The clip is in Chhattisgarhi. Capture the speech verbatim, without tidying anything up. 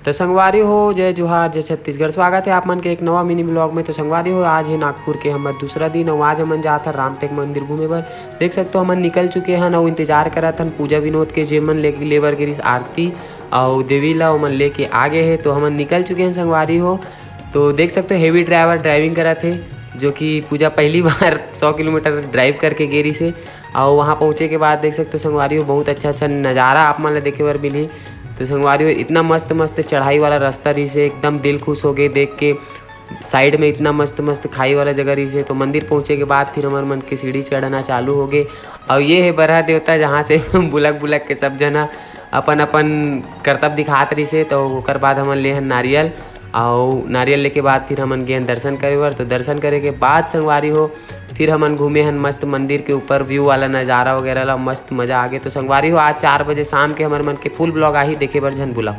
तो संगवारी हो, जय जोहार, जय छत्तीसगढ़। स्वागत है आप मन के एक नवा मिनी ब्लॉग में। तो संगवारी हो, आज है नागपुर के हमर दूसरा दिन, और आज हमन जात हन रामटेक मंदिर घूमे बर। देख सकते हो, हमन निकल चुके हन और इंतजार करत हन पूजा विनोद के, जे मन लेके लेबर गिरिस आरती और देवी ला, ओमन लेके आ गए हैं। तो हमन निकल चुके हैं संगवारी हो। तो देख सकते हो, हेवी ड्राइवर ड्राइविंग करत है, जो कि पूजा पहली बार सौ किलोमीटर ड्राइव करके गे रहिस हे। और वहाँ पहुँचे के बाद देख सकते हो संगवारी हो, बहुत अच्छा अच्छा नज़ारा आप मन ला देखे बर मिलही। तो संगवारी हो, इतना मस्त मस्त चढ़ाई वाला रास्ता रहिस हे, एकदम दिल खुश हो गए देख के। साइड में इतना मस्त मस्त खाई वाला जगह रहिस हे। तो मंदिर पहुँचे के बाद फिर हमर मन के सीढ़ी चढ़ना चालू हो गए। और ये है बरहा देवता, जहाँ से बुलक बुलक के सब जना अपन अपन करतब दिखात रहिस हे। तो ओकर बाद हमन ले हन नारियल, और नारियल लेके बाद फिर हमन गेन दर्शन करे बर। तो दर्शन करे के बाद संगवारी हो, फिर हमन घूमे हन मस्त मंदिर के ऊपर, व्यू वाला नज़ारा वगैरह ला, मस्त मज़ा आ गए। तो संगवारी हो, आज चार बजे शाम के हमर मन के फुल ब्लॉग आही, देखे बर झन भूला।